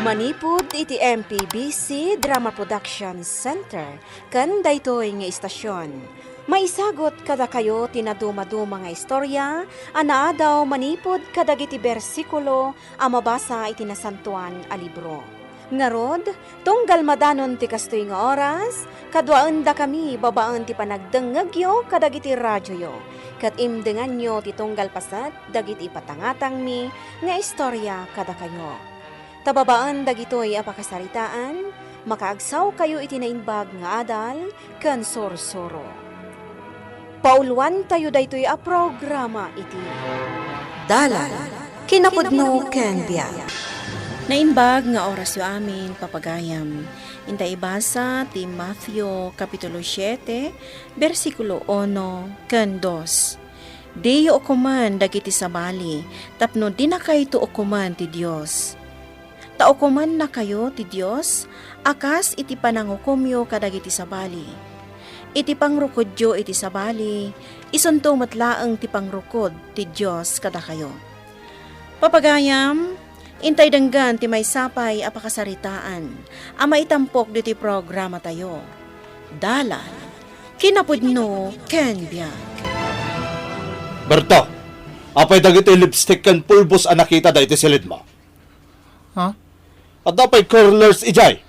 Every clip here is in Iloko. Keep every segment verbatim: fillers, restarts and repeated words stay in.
Manipud iti M P B C Drama Production Center ken daytoy nga istasyon, maisagut kadakayo ti nadumaduma nga istorya a naadaw manipud kadagiti bersikulo a mabasa iti Nasantoan a Libro. Ngarud, tunggal madanon ti kastoy nga oras, kaduaendakami babaen ti panagdengngegyo kadagiti radioyo, ket imdenganyo ti tunggal paset dagiti ipatangatangmi nga istorya kadakayo. Ta babaen dagitoy a pakasaritaan, makaagsawkayo iti naimbag nga adal ken sursuro. Pauluantayo daytoy a programa iti Dalan, Kinapudno ken Biag. Naimbag nga orasyo amin, papagayam. Inta ibasa ti Matthew, Kapitulo siete, bersikulo uno ken dos. Diyo ukomen dagiti sabali, tapno dinakayto ukomen ti Dios. Ta ukomennakayo ti Dios a kas iti panangukomyo kadagiti sabali. Iti pangrukodyo iti sabali, isunto met laeng ti pangrukod ti Dios kadakayo. Papagayam, intay denggen ti maysa pay a pakasaritaan a maitampok ditoy programatayo. Dalan, Kinapudno ken Biag. Berto, apay dagiti lipstick ken pulbos a nakitada iti silidmo? Ha? Adda pay curlers idiay?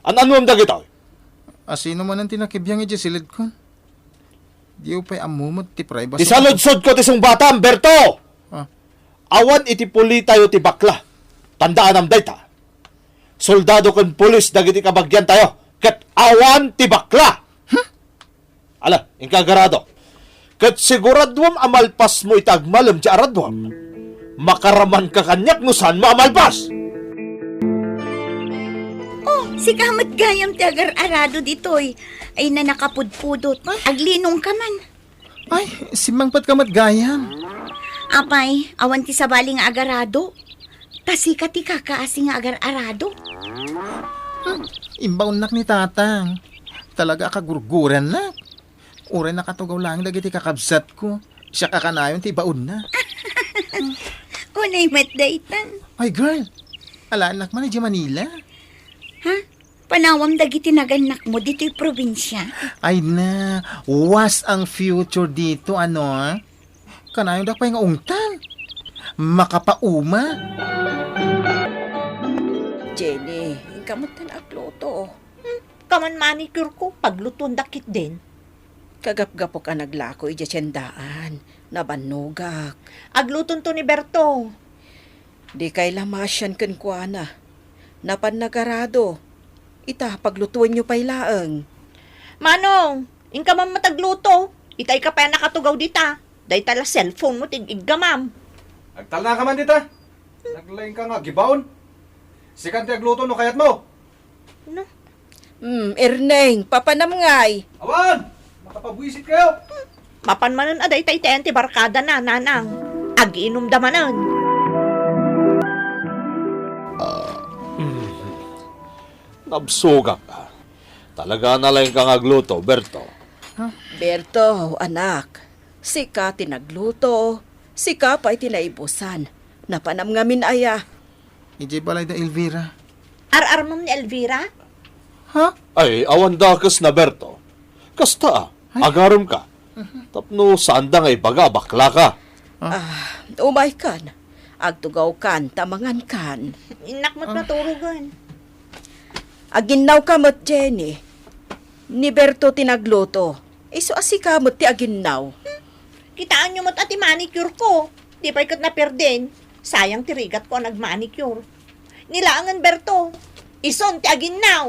An-anuem dagitoy? Asino manen ti nakibiang idiay silidkon? Diyo pay ammo met ti privacy. Isaludsodko ti sungbatam, Berto! Ah. Awan iti pulitayo ti bakla. Tandaanam dayta. Soldado ken pulis dagiti kabagiantayo, ket awan ti bakla. Ala, inka agarado. Ket siguraduem a malpasmo iti agmalem ti araduem. Makaramanka kaniak no saanmo a malpas. Oh, sika met gayam ti agar-arado ditoy. Ay, na nakapudpudot. Aglinongka man. Ay, simmangpetka met gayam. Apay, awan ti sabali nga agarado. Ta sika ti kakaasi nga agar-arado. Hmm, imbaonnak ni Tatang. Talaga a kagurgurannak. Uray nakatugaw laeng dagiti kakabsatko, siak a kanayon ti ibaonna. Unay met daytan. Ay, girl, alaennak man idiay Manila. Ha? Panawam dagiti nagannakmo ditoy probinsia? Ay na, was ang future dito, ano, ah? Kanayondak pay nga ungtan. Makapauma. Jenny, inka met ten agluto. Hmm, kaman manicure ko, paglutuandak ketdin. Kagapgapok a naglako idiay tiendaan, nabannogak. Aglutonto ni Berto. Dikay la masian kenkuana. Napan nagarado. Ita, paglutuenyo pay laeng. Manong, inka man met agluto. Ita, ika pay a nakatugaw dita. Dayta la cellphone mo ti ig-iggamam. Agtalnaka man dita. Naglaingka nga agibaon. Sikan ti agluto no kayatmo. No? Hmm, Erneng, papanam ngay. Awan! Makapabuisit kayo! Mapan manen a dayta itayan ti barkadana, nanang. Agiinumda manen. Nabsogak. Talaga a nalaingka nga agluto, Berto. Berto, anak. Sika ti nagluto. Sika pay ti naibusan. Napanam ngamin aya. Idiay balay da Elvira. Ar-armem ni Elvira? Ha? Ay, awan dakes na, Berto. Kasta, Ay. Agarem ka. Mhm. Tapno saan da nga ibaga a bakla ka. Ah. Ah, umay kan. Agtugaw kan, ta mangan kan. Innak met Ah. naturugen. Aginnaw ka met, Jenny. Ni Berto ti nagluto. Isu a sika met ti aginnaw. Kitaenyo met a ti manicure ko. Di pay ket naperdin. Sayang ti rigatko a nagmanicure. Ni laengen Berto. Isun ti aginnaw.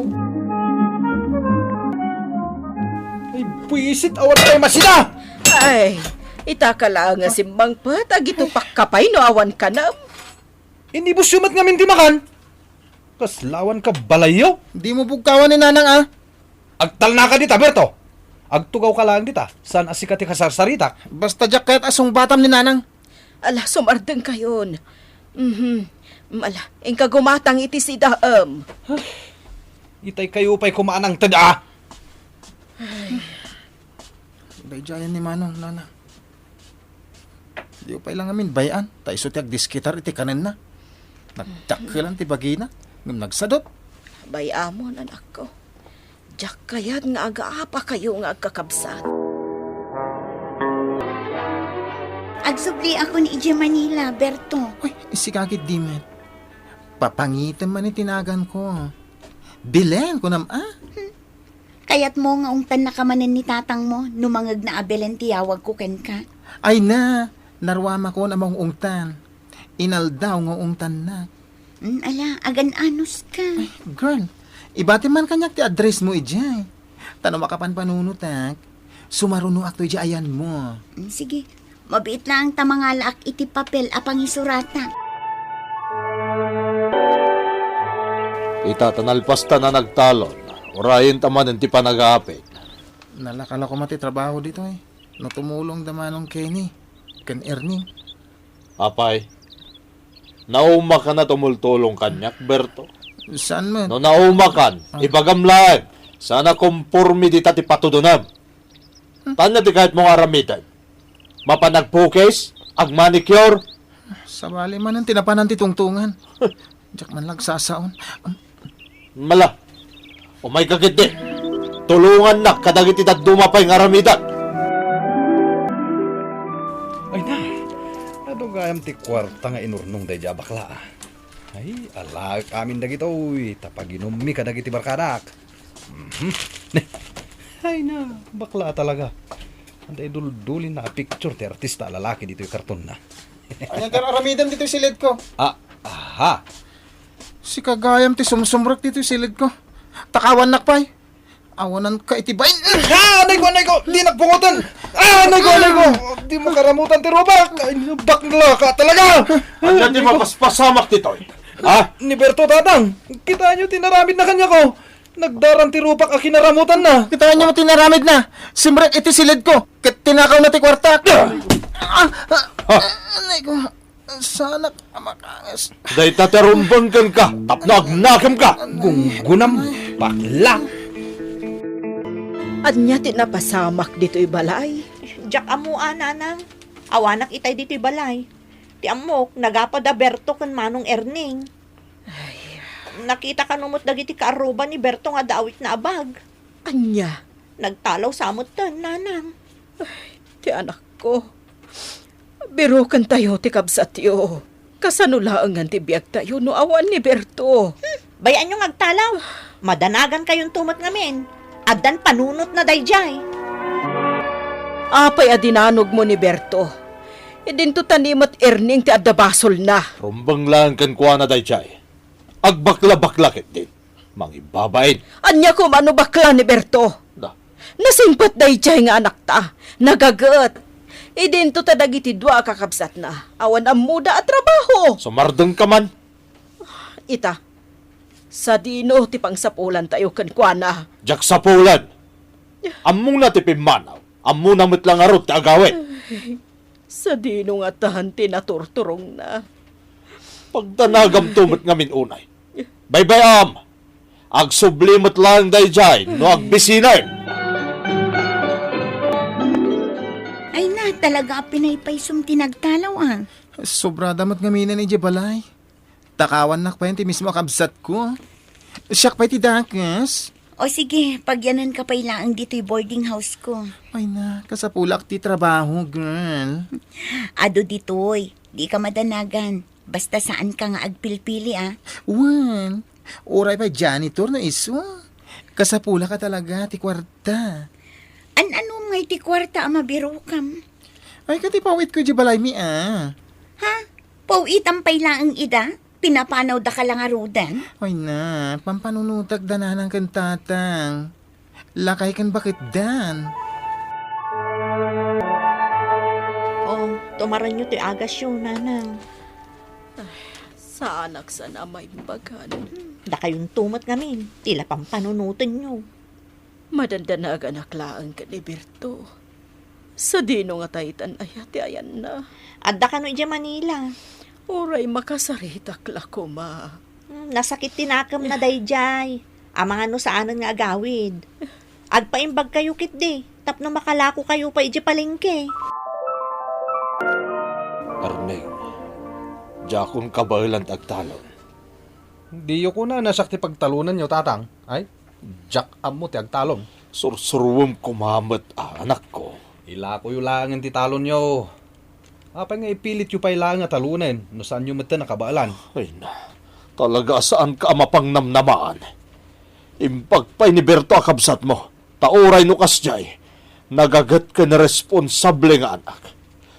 Ay, buisit, awan pay masida! Ay, ita ka laeng a simmangpet, agitupak ka pay no awan kanam. Inibusyo met ngamin ti makan. Kasla awan ka balayyo. Dimo bugkawan ni Nanang, ah. Agtalnaka dita, Berto. Agtugaw ka laeng dita. Saan a sika ti kasarsaritak? Basta diak kayat a sungbatam ni Nanang. Ala, sumardeng kayon. Mhm. Mm, ala, inka gumatang iti sidaem. Itay kayo pay kumaanang ted, ah. Ay. Daydiayen ni Manong, Nana. Diyo pay lang amin bay-an, ta isu ti agdiskitar iti kanenna. Nagdakkelan ti bagina. Ngem nagsadut. Bay-amon, anakko. Diak kayat nga agaapakayo nga agkakabsat. Agsubliakon idiay Manila, Berto. Uy, sika ketdi met. Papangitem man iti naganko. Belen, kunam a? Kayatmo nga ungtannaka manen ni tatangmo no mangngegna a Belen ti yawagko kenka? Ay na, naruamakon a maung-ungtan. Inaldaw nga ungtannak. Mm, ala, agan-anos ka. Ay, girl, ibati man kaniak ti address mo idiay. Ta no makapanpanunotak, sumarunoak to idiay ayanmo. Mm, sige, mabiit laeng ta mangalaak iti papel a pangisuratak. Ita ta nalpasta a nagtalon, urayenta manen ti panagapit. Nalaka la koma ti trabaho ditoy. No tumulongda manong Kenny ken Erning. Apay, naumaka a tumultulong kaniak, Berto? Saan met? No naumakan, Ah. ibagam laeng, saan a komporme dita ti patudonem. Hmm. Ania ti kayatmo nga aramiden? Mapan agpukis? Agmanicure? Sabali manen ti napanan ti tungtungan. Diak man la agsasaon. Ala, umayka ketdi. Tulongannak kadagiti dadduma pay nga aramiden. Ay na, adu gayam ti kuarta nga inurnong daydiay a bakla, a. Ay, alaek amin dagitoy, ta paginummi kadagiti barkadak. Mhm. Ne. Ay na, bakla talaga. Adda iduldulin a picture ti artista a lalaki ditoy kartonna. Ania ti aramidem ditoy siledko? Ah, aha. Sika gayam ti sumsumrek ditoy siledko. Takawannak pay. Awananka iti bain. Ah, anay ko, anay ko. Dinak pungoten. Ah, anay ko, anay ko. Dimo karamutan ti rupak. Ay, bakla ka talaga. Ania ti mapaspasamak ditoy? Ha? Ni Berto, tatang. Kitaenyo ti inaramidna kaniako. Nagdaran ti rupak a kinaramutanna. Kitaenyo ti inaramidna. Simrek iti siledko. Ket tinakawna ti kuartak. Ah! Ah! Ha? Anay ko. Saanak a makangas. Dayta ti rumbeng kenka tapno agnakemka. Gunggunam, bakla. Ania ti napasamak ditoy balay? Diak ammo a, nanang. Awanak itay ditoy balay. Ti ammok, nagapa da Berto ken Manong Erning. Ay. Nakita kano met dagiti kaarruba ni Berto nga adda awitna a bag. Ania? Nagtalaw sa metten, nanang. Ay, ti anakko. Birukentayo ti kabsatyo. Kasano laengen ti biagtayo no awan ni Berto? Hmm, bay-anyo nga agtalaw. Madanagankayon to met ngamin. Addan panunotna daydiay. Apay a dinanogmo ni Berto? Idinto ta ni met Erning ti adda basolna. Rumbeng laeng kenkuana daydiay. Agbaklabakla ketdin. Mangibabain. Ania koma no bakla ni Berto? Da. Nasingpet daydiay nga anakta. Nagaget. Idinto ta dagiti dua a kakabsatna. Awan ammoda a trabaho. Sumardengka man. Ita, sadino ti pangsapulantayo kenkuana? Diak sapulan. Ammona ti pimmanaw. Ammona met la ngarud ti agawid. Sadino ngatan ti naturturongna? Pagdanagamto met ngamin unay. Baybay-am! Agsubli met laeng daydiay no agbisinem. Ay na, talaga a pinaypaysom ti nagtalaw, a. Sobrada met ngaminen idiay balay. Takawannak pay ti mismo a kabsatko. Siak pay ti dakes. O sige, pagyanenka pay laeng ditoy boarding house ko. Ay na, kasapulak ti trabaho, girl. Adu ditoy, dika madanagan. Basta saanka nga agpilpili, a. Wen, uray pay janitor no isu. Kasapulak a talaga ti kuarta. An-anom ngay ti kuarta a mabirokam? Ay, ket ti paw-itko idiay balaymi, a. Ha? Paw-itam pay laeng ida? Pinapanawdaka la ngaruden? Ay na, pampanunotek da nanang ken tatang. Lakay ken baketdan. O, tumaranyo ti agasyo, nanang. Ay, saanak sana a maimbagan. Dakayonto met ngamin, ti la pampanunotenyo. Madandanaganak laeng ken ni Berto. Sadino nga taytan aya ti ayanna? Adda kano idiay Manila. Uray makasaritak la koma. Hmm, nasakit ti nakemna daydiay. Amangan no saanen nga agawid. Agpaimbagkayo ketdi, tapno makalakokayo pay idiay palengke. Erning, diakon kabaelan ti agtalon. Diyo kunana siak ti pagtalonenyo, Tatang. Ay, diak ammo ti agtalon. Sursuruem koma met, a, anakko. Ilakoyo laengen ti talonyo. Apay nga ipilityo pay laeng a talonen no saanyo metten a kabaelan? Ay na, talaga a saanka a mapangnamnamaan. Imbag pay ni Berto a kabsatmo, ta uray no kasdiay, nagaget ken responsable nga anak.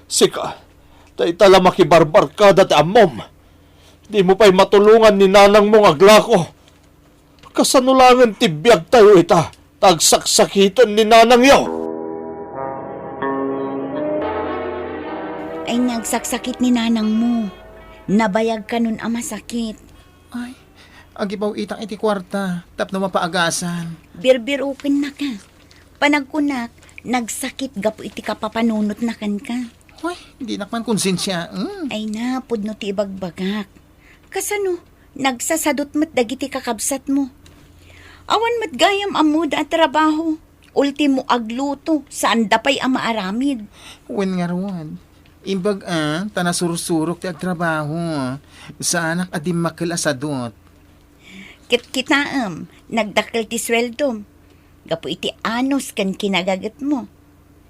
Sika, ta ita la makibarbarkada ti ammom. Dimo pay matulongan ni nanangmo nga aglako. Kasano laengen ti biagtayo ita, ta agsaksakiten ni nanangyo? Ay, nagsaksakit ni nanangmo. Nabayag kanon a masakit. Ay, agibaw itak iti kuarta tapno mapaagasan. Birbirukennaka. Panagkunak, nagsakit gapu iti kapapanunotna kenka. Ay, dinak man konsensiaen. Ay na, pudno ti ibagbagak. Kasano, nagsasadot met dagiti kakabsatmo? Awan met gayam ammoda a trabaho. Ultimo agluto, saanda pay a maaramid. Wen ngarud, imbag a, ta nasursurok ti agtrabaho. Saanak a dimmakkel a sadot. Ket kitaem, nagdakkel ti sueldom. Gapu iti anus ken kinagagetmo.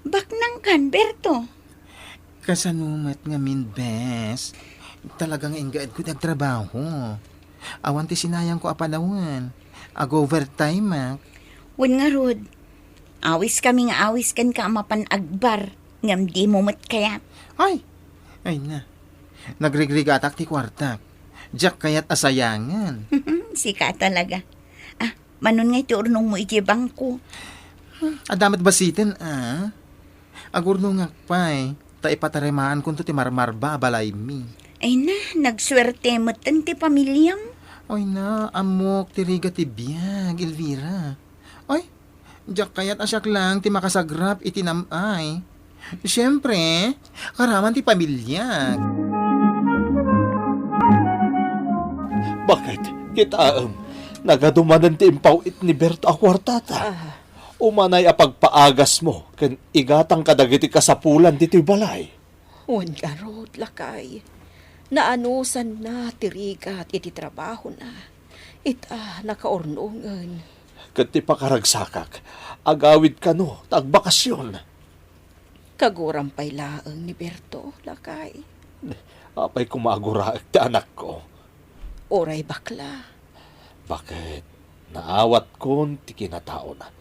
Baknangkan, Berto. Kasano met ngamin, bes? Talaga nga inggaedko ti agtrabaho. Awan ti sinayangko a panawen. Ag-overtime, ah. Wen ngarud, awiskami nga awis kenka a mapan agbar, ngem dimo met kayat. Ay! Ay na. Nagrigrigatak ti kuartak. Diak kayat a sayangen. Sika talaga. Ah, manon ngay ti urnongmo idiay bangko? Hmm, adda met basiten, ah. Agurnongak pay, ta ipatarimaankonto ti marmarba a balaymi. Ay na, nagsuerte metten ti pamiliam. Ay na, ammok ti rigat ti biag, Elvira. Ay, diak kayat a siak laeng ti makasagrap iti nam-ay. Siempre, karaman ti pamiliak. Bakit? Kitaem, nagadu manen ti impaw-it ni Berto a kuartata. Ah. Umanay a pagpaagasmo ken igatang kadagiti kasapulan ditoy balay. Wen ngarud, lakay, naanusanna ti rigat iti trabahona. Ita, nakaurnongen. Ket ti pakaragsakak, agawid kano ta agbakasion. Kaguram pay laeng ni Berto, lakay. Apay koma aguraek ti anakko? Uray bakla. Baket naawatkon ti kinataona.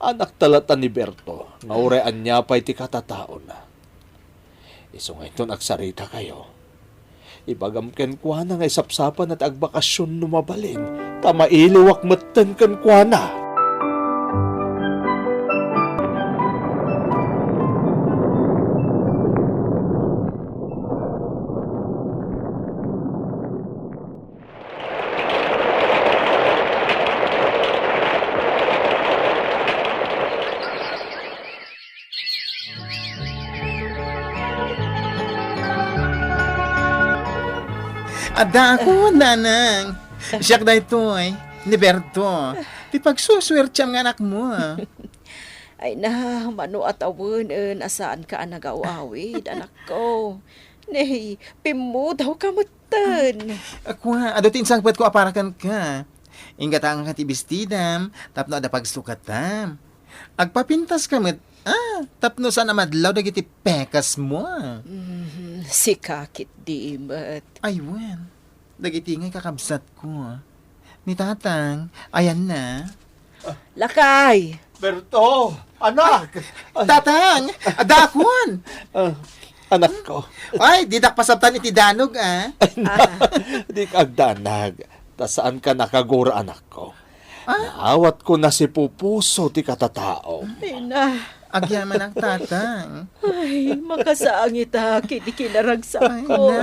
Anakta latta ni Berto nga uray ania pay ti katataona. Isu nga inton agsaritakayo, ibagam kenkuana nga isapsapana ti agbakasion no mabalin, ta mailiwak metten kenkuana. Adda ako, nanang. Siak daytoy, ni Berto. Ti pagsusuertiam nga anakmo. Ay na, mano a tawenen a saanka a nagaw-awid, anakko. Nay, pimmudawka met Ten. Kua, adu ti insangpetko a para kenka. Inggatangka ti bestidam tapno adda pagsukatam. Agpapintaska met, ah, tapno saan a madlaw dagiti pekasmo. Mm, sika ketdi met. Ay, wen. Dagiti ngay kakabsatko. Ni Tatang, ayanna. Lakay! Berto! Anak! Ay. Tatang! Adakon! Ah, anakko. Ay, didak pasabtan iti danog, ah. Ay, na, dika agdanag. Ta saanka nakagura, anakko. Ah? Naawatko nasipupuso ti katataom. Ay na. Agyamanak, Tatang. Ay, makasaang ita, kidi kinaragsakko. Ay, na.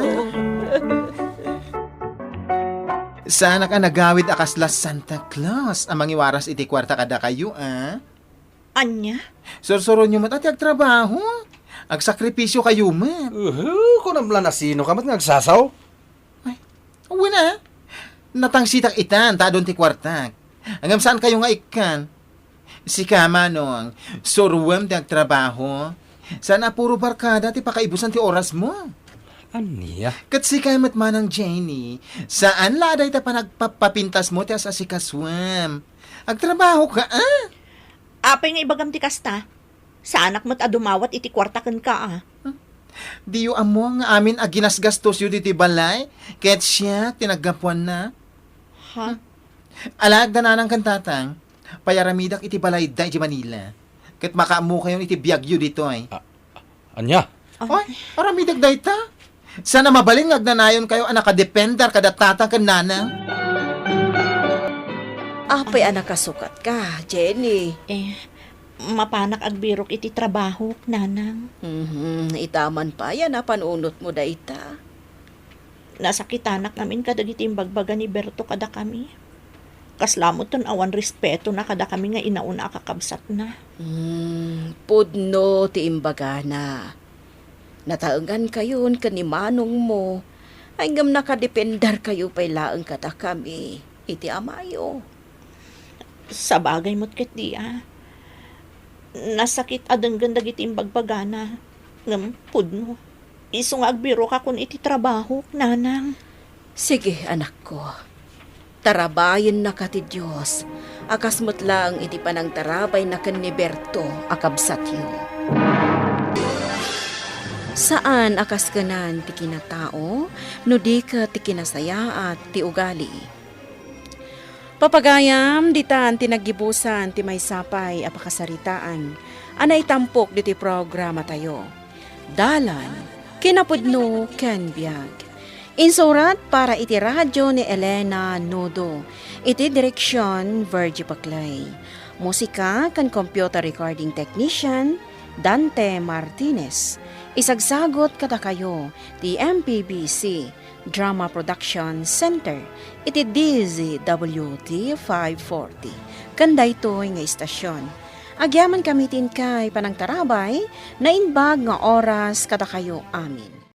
Saanak a nagawid a kasla Santa Claus a mangiwaras iti kuarta kadakayo, ah? Ania? Sursuronyo met a ti agtrabaho. Agsakripisyokayo met. Uhu, kunam la, nasinoka met nga agsasaw? Ay, wen a. Natangsitak itan, ta adun ti kuartak. Ngem saankayo nga ikkan. Sika, Manong, suruem ti agtrabaho. Saan a puro barkada ti pakaibusan ti orasmo. Ania? Ket sika met, Manang Jenny, saan la a dayta panagpapapintasmo ti as-asikasuem. Agtrabahoka, a? Apay nga ibagam ti kasta? Saanak met a dumawat iti kuarta kenka, a? Diyo ammo nga amin a ginasgastosyo ditoy balay, ket siak ti naggapuanna? Ha? Ala, agdananang ken tatang, payaramidak iti balayda iti Manila. Ket makaammokayon iti biagyo ditoy. A-, ania? Oy, aramidek dayta. Saan a mabalin nga agnanayonkayo a nakadepender kada tatang ken nanang? Apay a nakasukatka, Jenny? Eh, mapanak agbirok iti trabahok, nanang. Mhm, ita man pay a napanunotmo dayta. Nasakitanak ngamin kadagiti imbagbaga ni Berto kadakami. Kasla met ton awan respetona kadakami nga inauna a kakabsatna. Hmm, pudno ti imbagana. Nataengankayon ken ni manongmo, ay ngem nakadependerkayo pay laeng kadakami iti amayo. Sabagay met ketdi, a. Nasakit a denggen dagiti imbagbagana, ngem pudno. Isu nga agbirokakon iti trabahok, nanang. Sige, anakko. Tarabayennaka ti Dios, a kas met laeng iti panangtarabayna ken ni Berto a kabsatyo. Saan a kaskenan ti kinatao, no di ket ti kinasayaat ti ugali. Papagayam, ditan ti naggibusan ti maysa pay a pakasaritaan a naitampok ditoy programatayo. Dalan, kinapudno, ken biag. Insurat para iti radyo ni Elena Nudo. Iti direksion, Virgie Paclay. Musika ken computer recording technician, Dante Martinez. Isagsagut kadakayo ti M P B C Drama Production Center iti D Z W T five forty. Ken daytoy nga istasyon, agyamankami ti inkay panangtarabay, naimbag nga oras kadakayo amin.